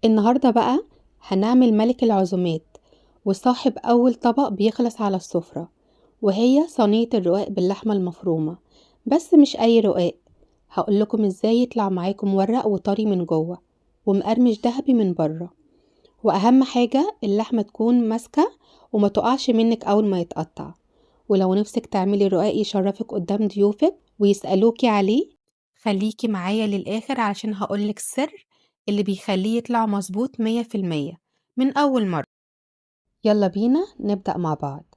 النهاردة بقى هنعمل ملك العزومات وصاحب أول طبق بيخلص على السفرة، وهي صينية الرقاق باللحمة المفرومة. بس مش أي رقاق، هقول لكم ازاي يطلع معاكم مورق وطري من جوه ومقرمش ذهبي من بره، وأهم حاجة اللحمة تكون ماسكة وما تقعش منك أول ما يتقطع. ولو نفسك تعملي رقاق يشرفك قدام ضيوفك ويسألوكي عليه، خليكي معايا للآخر عشان هقولك السر اللي بيخليه يطلع مظبوط 100% من أول مرة. يلا بينا نبدأ مع بعض.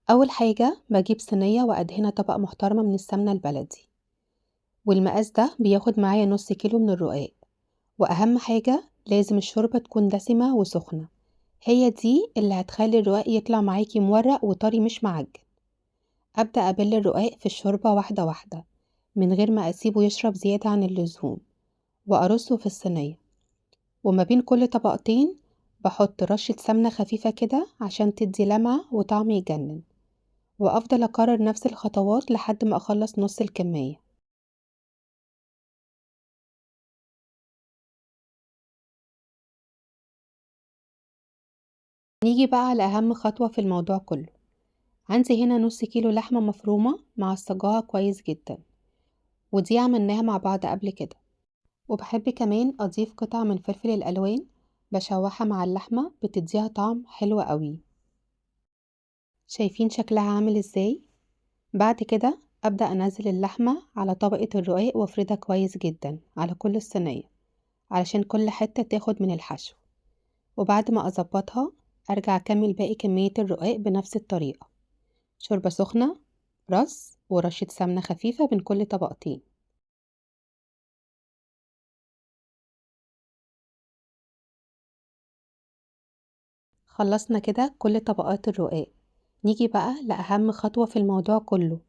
أول حاجة بجيب صينية وأدهنها طبقة محترمة من السمنة البلدي، والمقاس ده بياخد معايا نص كيلو من الرقاق. وأهم حاجة لازم الشوربة تكون دسمة وسخنة، هي دي اللي هتخلي الرقاق يطلع معاكي مورق وطري مش معجن. أبدأ أبل الرقاق في الشوربة واحدة واحدة من غير ما أسيبه يشرب زيادة عن اللزوم، وأرصه في الصينية. وما بين كل طبقتين بحط رشة سمنة خفيفة كده عشان تدي لمعة وطعم يجنن، وأفضل أكرر نفس الخطوات لحد ما أخلص نص الكمية. نيجي بقى على أهم خطوة في الموضوع كله. عندي هنا نص كيلو لحمة مفرومة معصجاها كويس جدا، ودي عملناها مع بعض قبل كده. وبحب كمان أضيف قطع من فلفل الألوان بشوحها مع اللحمة، بتديها طعم حلو قوي. شايفين شكلها عامل ازاي؟ بعد كده أبدأ أنزل اللحمة على طبقة الرقاق وأفردها كويس جدا على كل الصينية علشان كل حتة تاخد من الحشو. وبعد ما أظبطها أرجع أكمل باقي كمية الرقاق بنفس الطريقة، شوربة سخنة، رص، ورشة سمنة خفيفة بين كل طبقتين. خلصنا كده كل طبقات الرقاق. نيجي بقى لأهم خطوة في الموضوع كله.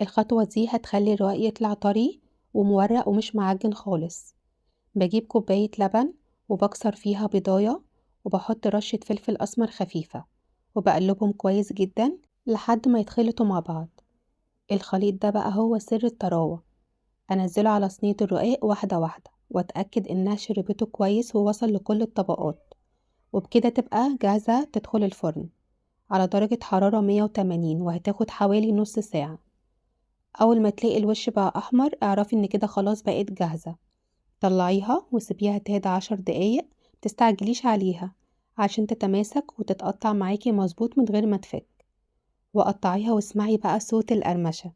الخطوة دي هتخلي الرقاق يطلع طري ومورق ومش معجن خالص. بجيب كوباية لبن وبكسر فيها بيضاية وبحط رشة فلفل أسمر خفيفة وبقلبهم كويس جدا لحد ما يتخلطوا مع بعض. الخليط ده بقى هو سر الطراوة. أنزله على صينية الرقاق واحدة واحدة وأتأكد إنها شربته كويس ووصل لكل الطبقات، وبكده تبقى جاهزة تدخل الفرن على درجة حرارة 180، وهتاخد حوالي نص ساعة. أول ما تلاقي الوش بقى أحمر اعرفي إن كده خلاص بقت جاهزة. طلعيها وسيبيها تهدى 10 دقايق، متستعجليش عليها عشان تتماسك وتتقطع معاكي مظبوط من غير ما تفك. وقطعيها واسمعي بقى صوت القرمشة.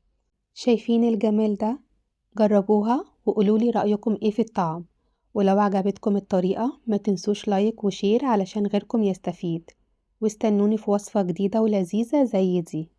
شايفين الجمال ده؟ جربوها وقولولي رأيكم ايه في الطعم، ولو عجبتكم الطريقة ما تنسوش like و share علشان غيركم يستفيد، واستنوني في وصفة جديدة ولذيذة زي دي.